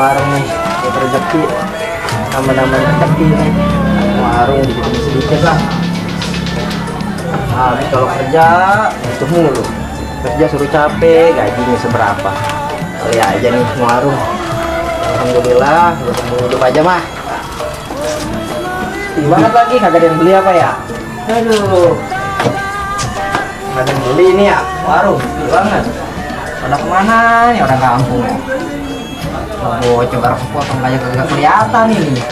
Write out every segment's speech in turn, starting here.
warung nih, buat rezeki, nama-nama rezeki nih. Warung dibikin sedikit lah. Habis kalau kerja itu mulu. Kerja suruh capek, gajinya seberapa? Kali aja nih warung. Alhamdulillah, gue hidup aja mah. Sepi banget lagi, kagak ada yang beli apa ya? Aduh, kagak ada yang beli ini ya, warung, sepi banget. Pada kemana nih orang kampung ya? Bocor potong kayak kagak kelihatan ini.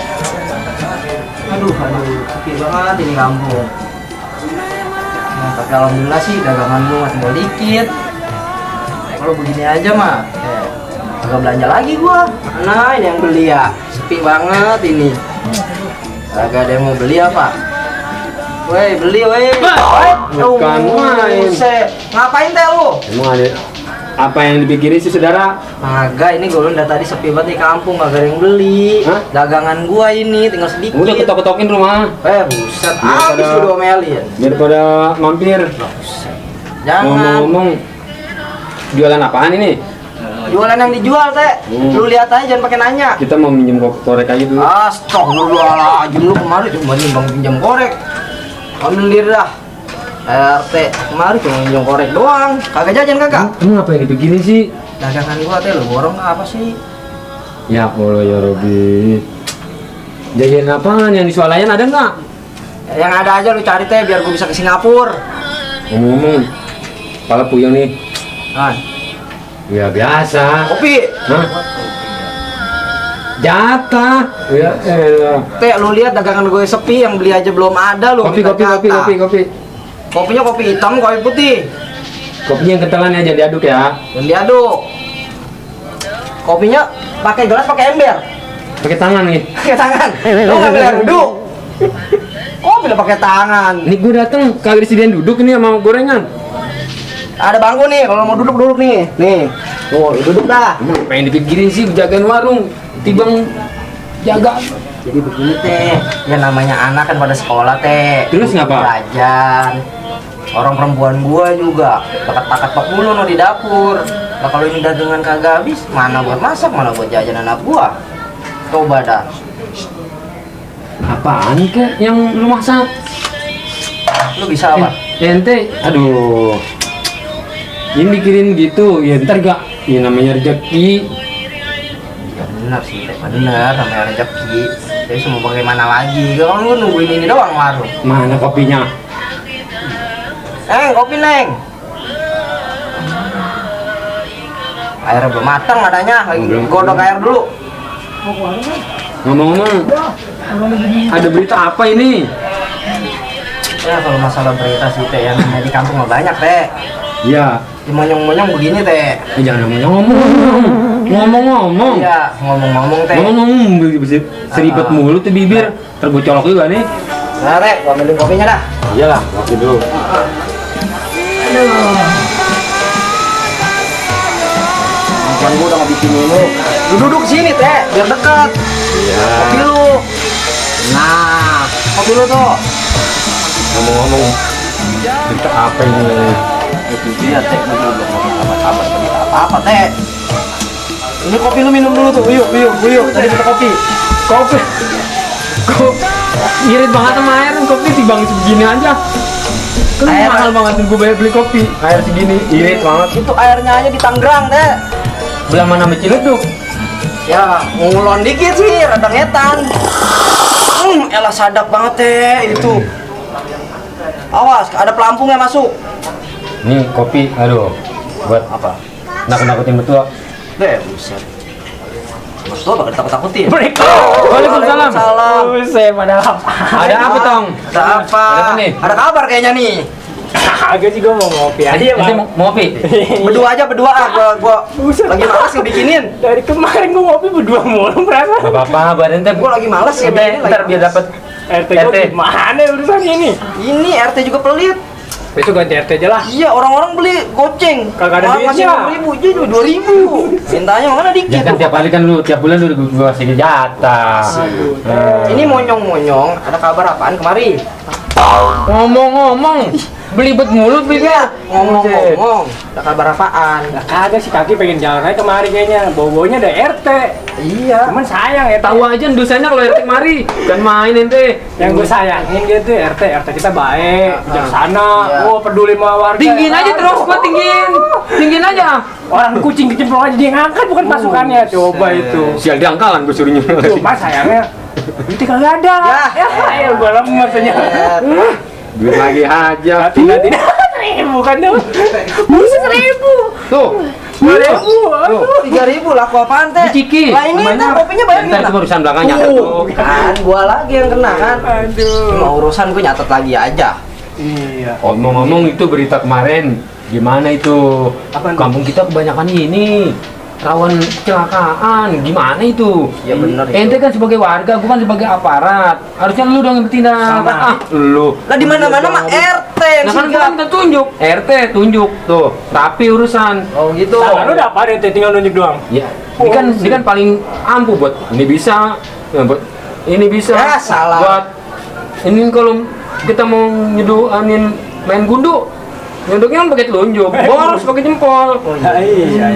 Aduh, sepi banget ini kampung. Nah, tapi alhamdulillah sih dagangan gue masih tinggal dikit. Kalau begini aja mah, agak belanja lagi gua. Nah, ini yang beli ya, sepi banget ini. Agak ada yang mau beli apa? Woi, beli woi. Bukan main. Ngapain teh lu? Emang ada apa yang dipikirin sih saudara? Agak, ini gua udah tadi sepi banget di kampung, agak ada yang beli. Hah? Dagangan gua ini tinggal sedikit. Udah ketok-ketokin rumah. Buset, habis lu domelin. Daripada mampir. Jangan. Ngomong-ngomong, jualan apaan ini? Jualan yang dijual teh. Lu lihat aja, jangan pakai nanya. Kita mau minjem korek aja dulu. Astagfirullahaladzim, lu kemarin cuma nimbang pinjam korek. Ambil diri dah. RT kemarin cuma pinjam korek doang. Kagak jajan kagak. Emang apa yang dipikirin sih? Dagangan gua teh lu borong apa sih? Ya Allah ya Robi. Jajan apaan yang di swalayan ada nggak? Yang ada aja lu cari teh biar gua bisa ke Singapura. Ngomong-ngomong, kepala puyeng nih. Nah, Ya biasa. kopi. Hah? Jatah. Ya elah. Teh lu lihat dagangan gue sepi, yang beli aja belum ada lu. Kopi, minta kopi, kopi, jatah. kopi, kopi. Kopinya kopi hitam, kopi putih. Kopinya yang kentelan aja diaduk ya. Yang diaduk. Kopinya pakai gelas, pakai ember. Pakai tangan nih. Pakai tangan. Lu ngambil air duduk. Oh, bila pakai tangan. Nih gue dateng kagak disediain duduk ini sama gorengan. Ada bangku nih, kalau mau duduk nih. Nih. Tuh, duduk dah. Emang pengen dipikirin sih jagain warung, tibang jaga. Jadi begini teh, ya namanya anak kan pada sekolah teh. Terus ngapa? Jajan. Orang perempuan gua juga takat-takat mulu no di dapur. Nah kalau ini dagangan kagak habis, mana buat masak, mana buat jajan anak gua. Coba dah. Apaan kek yang lu masak? Lu bisa apa? Ente, aduh. Ini mikirin gitu, ya ntar gak, ya namanya rezeki. Ya benar sih, teh benar namanya rezeki. Jadi semua bagaimana lagi? Kalau lu nungguin ini doang warung. Mana kopinya? Kopi neng. Airnya belum matang adanya, lagi Belum. godok air dulu. Ngomong-ngomong, ada berita apa ini? Ya kalau masalah berita sih teh yang di kampung mah banyak teh. Ya, Di monyong-monyong begini teh. jangan ngomong-ngomong. Iya, ngomong-ngomong teh. Ngomong-ngomong, seribet mulu tuh bibir, terbocolok juga nih. Nah, teh, gua ambilin kopinya dah. Iyalah, kopi dulu. Bukan gua udah ngabisin ini. Lu duduk sini teh, biar dekat. Iya. Kopi lu. Nah, kopi lu tuh. Ngomong-ngomong, berita apa ini? Itu dia teh, gua belum ngomong apa-apa teh. Ini kopi lu minum dulu tuh, uyuk. Tadi kita kopi. Kopi. Irit banget sama air, kopi tibang segini aja. Kan Air. mahal banget gue bayar beli kopi. Air segini, irit banget. Itu airnya aja di Tangerang teh. Belah mana sama Ciledug? Ya, ngulon dikit sih, rada ngetan. Elah sadap banget teh itu. Awas, ada pelampungnya masuk. Nih kopi, aduh, buat Apa? nakut-nakutin betul. Deh, buset. Mas tua bakal takut-takutin. Waalaikumsalam. Waalaikumsalam. Buset, pada apa? Ada apa tong? Ada apa? Ada apa nih? Ada kabar kayaknya nih. Agak sih gua mau ngopi aja ya, Nanti Bang. mau kopi? Berdua aja, berdua. Gua Buset. lagi males ngebikinin. Dari kemarin gua ngopi berdua mulu perasaan. Gak apa-apa, badan teh. Gua lagi males ya Ntar, ntar biar dapat RT gua RT. gimana urusannya ini? Ini RT juga pelit. Besok ganti RT aja lah. Iya, orang-orang beli goceng. Kagak ada Ngasih duitnya. 6.000, dia juga 2.000. Mintanya mana Ya dikit. kan tiap hari kan lu, tiap bulan lu gua kasih jatah. Ini monyong-monyong, ada kabar apaan kemari? Ngomong-ngomong, belibet mulu pikir. Ngomong-ngomong, ada kabar apaan? Lah kagak sih kaki pengen jalan aja kemari kayaknya. Bau-baunya ada RT. Iya. Cuman sayang ya Tahu aja dosanya kalau RT mari, kan main ente. yang gue sayangin gitu RT kita baik, bijaksana, Iya. peduli sama warga. Tinggiin aja terus, gua tinggiin aja. Orang kucing kecemplung aja dia ngangkat bukan pasukannya, coba itu. Sial diangkalan gua suruhnya. Cuma sayangnya itu kagak ada. Ya gue lemes aja. Duit lagi aja. Tidak 1.000 kan tuh. Bisa 1.000. Tuh. 2.000. 3.000 laku apaan teh? Diciki. Lah ini Mainnya. ntar kopinya bayar Ntar gimana? itu urusan belakangnya. Kan gua lagi yang kena kan. Aduh. Cuma urusan gue nyatet lagi aja. Iya. Ngomong-ngomong itu berita kemarin, gimana itu? Apaan tuh? Kampung kita kebanyakan ini rawan kecelakaan, gimana itu? Ya bener itu. Ente kan sebagai warga, gua kan sebagai aparat. Harusnya lu dong yang bertindak. Sama. Lu. Lah di mana-mana mah RT yang Nah kan gua sigap. minta tunjuk, RT tunjuk tuh, rapi urusan. Oh gitu. Salah lu udah apa deh, tinggal nunjuk doang. Ya, ini kan paling ampuh buat ini bisa, ya, buat ini bisa. Ya, salah. Buat ini kalau kita mau main gundu, nyunduknya kan pakai telunjuk, boros pakai jempol. Iya.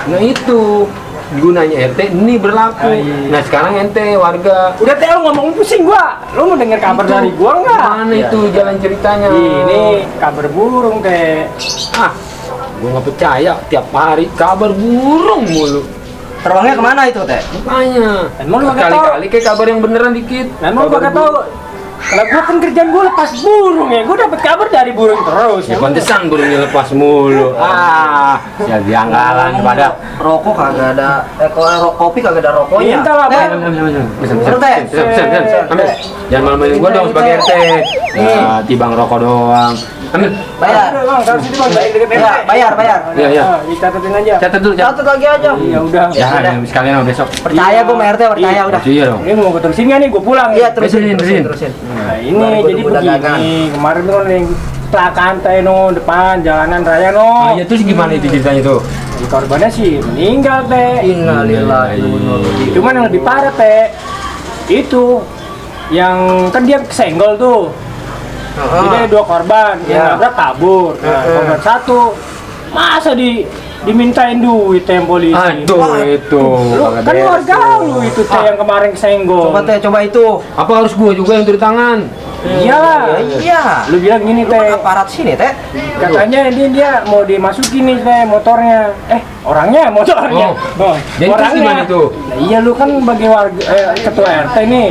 Nah itu gunanya RT ini berlaku. Iya. Nah sekarang ente warga. Udah teh lu ngomong pusing gua. Lu mau denger kabar Itu, dari gua enggak? Gimana Iya, itu iya. jalan ceritanya? Ini kabar burung teh. Ah, gua nggak percaya. Tiap hari kabar burung mulu. Terbangnya kemana itu teh? Makanya. Emang lu kagak tahu? Kali-kali kayak kabar yang beneran dikit. Emang gua Kabar kagak tahu. Kalau gua kan kerjaan gua lepas burung ya, gua dapat kabar dari burung terus. Ya pantesan burungnya lepas mulu. Ya dianggalan pada. Rokok kagak ada. Kalau kopi kagak ada rokoknya. Minta lah, Teh, Bang. Ambil. Jangan malu-maluin gua dong sebagai RT. Ya, tibang rokok doang. Ambil. Bayar. Udah, Bang, taruh situ Bang, deket Ya, bayar. Iya, iya. Dicatatin aja. Catat dulu, catat. Catat lagi aja. Iya udah. Ya, sekalian besok. Percaya gue sama RT, percaya udah. Iya dong. Ini mau gua terusin nggak nih? Gua pulang. Iya, Beresin. terusin. Nah ini Baru gua jadi udah dagang. begini. Kemarin tuh kan yang kecelakaan teh no depan jalanan raya no. Ah, ya terus gimana itu ceritanya tuh? Jadi korbannya sih meninggal teh. Innalillahi. Cuman yang lebih parah teh itu yang kan dia kesenggol tuh. Jadi ada 2 korban, yang Iya. nabrak kabur. Nah, korban 1 masa dimintain duit teh yang polisi. Aduh, itu. Lu kan warga lu itu teh yang kemarin kesenggol. Coba teh, coba itu. Apa harus gua juga yang turun tangan? Iyalah. Iya. Lu bilang gini Lu kan teh. aparat sini teh. Katanya dia mau dimasukin nih teh motornya. Orangnya motornya. Oh. Jadi terus gimana tuh? Nah, iya lu kan sebagai warga ketua RT nih.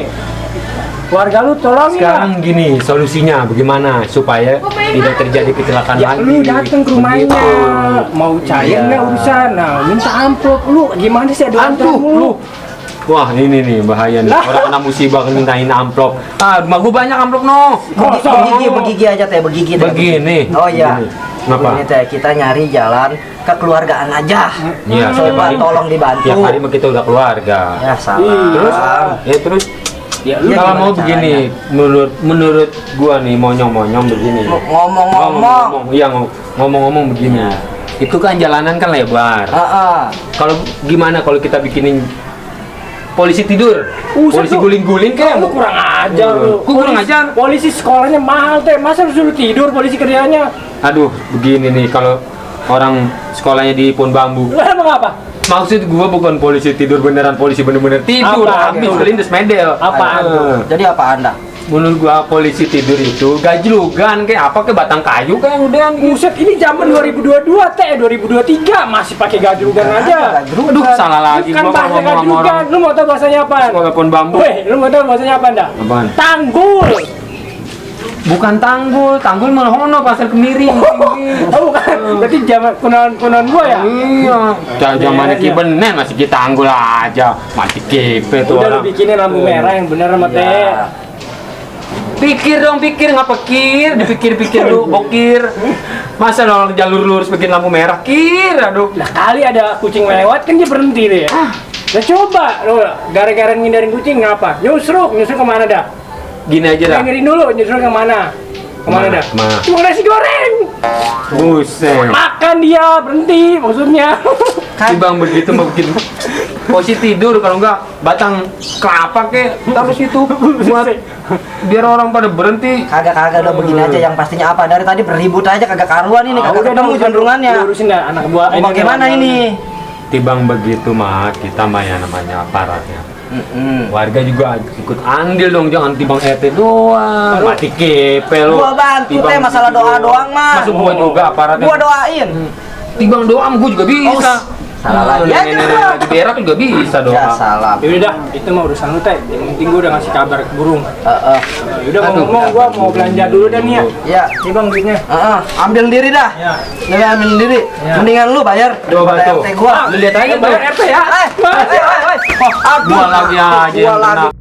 Warga lu tolongin lah. Sekarang gini, solusinya bagaimana supaya tidak terjadi kecelakaan Ya lagi? lu datang ke rumahnya. Begitu. Mau cair Iya. nggak urusan. Nah, minta amplop lu. Gimana sih ada Aduh, amplop lu? Wah ini nih bahaya nih. Lah. Orang kena musibah kan mintain amplop. Rumah gua banyak amplop no. Begigi aja teh, begigi teh. Begini. Oh iya. Begini. Kenapa? Ini teh kita nyari jalan kekeluargaan aja. Iya, Coba tolong dibantu. Tiap hari mah kita udah keluarga. Ya salah. Terus, terus Ya Iya, kalau gimana mau begini, menurut gua nih monyong-monyong begini. Ngomong-ngomong. Iya ngomong-ngomong begini. Itu kan jalanan kan lebar. Kalau gimana kalau kita bikinin polisi tidur, Buset polisi lu. guling-guling kayak Lu kurang ajar lu. Gua kurang Polisi- ajar. Polisi sekolahnya mahal teh. Masa lu suruh tidur polisi kerjanya? Aduh, begini nih kalau orang sekolahnya di Pohon Bambu. Lu emang apa? Maksud gua bukan polisi tidur beneran, polisi bener-bener tidur Apa? habis kelindes medel. Apaan tuh? Jadi apa Anda? Menurut gua polisi tidur itu gajlugan kayak apa ke batang kayu kayak udah Buset, ini zaman 2022 teh, 2023 masih pakai gajrugan aja. Aduh, salah lagi Bukan gua kalau bahasa ngomong sama gajrugan. orang Lu mau tahu bahasanya apa? sekolah Pohon Bambu. Weh, lu mau tahu bahasanya apa dah? Apaan? Tanggul. Bukan tanggul malah hono pasar Kemiri. Oh bukan, berarti zaman kunon gua ya? Iya, zaman Iya. Ki Benen masih kita tanggul aja, mati kipe tuh Udah lu orang. bikinin lampu merah yang bener sama teh. Ya. Pikir dong, pikir nggak pikir, dipikir-pikir lu, bokir. Masa orang jalur lurus bikin lampu merah, kir, aduh. Nah kali ada kucing lewat kan dia berhenti deh. Nah coba lu gara-gara ngindarin kucing ngapa? Nyusruk kemana dah? Gini aja dah. Dengerin dulu, nyusruk kemana? Kemana dah? Kemana? Cuma nasi goreng. Buset. Makan dia berhenti maksudnya. Si Bang begitu mau bikin posisi tidur, kalau enggak batang kelapa kek taruh situ buat biar orang pada berhenti. Kagak udah begini aja, yang pastinya apa? Dari tadi berribut aja kagak karuan ini, Ah, kagak ketemu cenderungannya. Urusin dah anak buah. Mau bagaimana ini? Tibang begitu mah kita mah ya namanya aparatnya. Warga juga ikut andil dong, jangan tibang RT doang. Mati kepe lu. Gua bantu teh, masalah doa doang mah. Masuk gua juga aparatnya. Gua doain. Tibang doa gua juga bisa. salah lagi. Ya, Nenek-nenek lagi berak juga bisa doa. Ya salah. Yaudah dah, itu mah urusan lu teh. Yang penting gua udah ngasih kabar ke burung. Yaudah Aduh, ngomong gua mau belanja dulu dan ya. Ya, Nih bang duitnya. ambil diri dah. Ya. Nih ambil diri. Ya. Mendingan lu bayar Coba daripada tuh. RT gua. Lu lihat aja Bayar tuh. RT ya. Aduh, Gua lagi aja gua yang lagi. kena.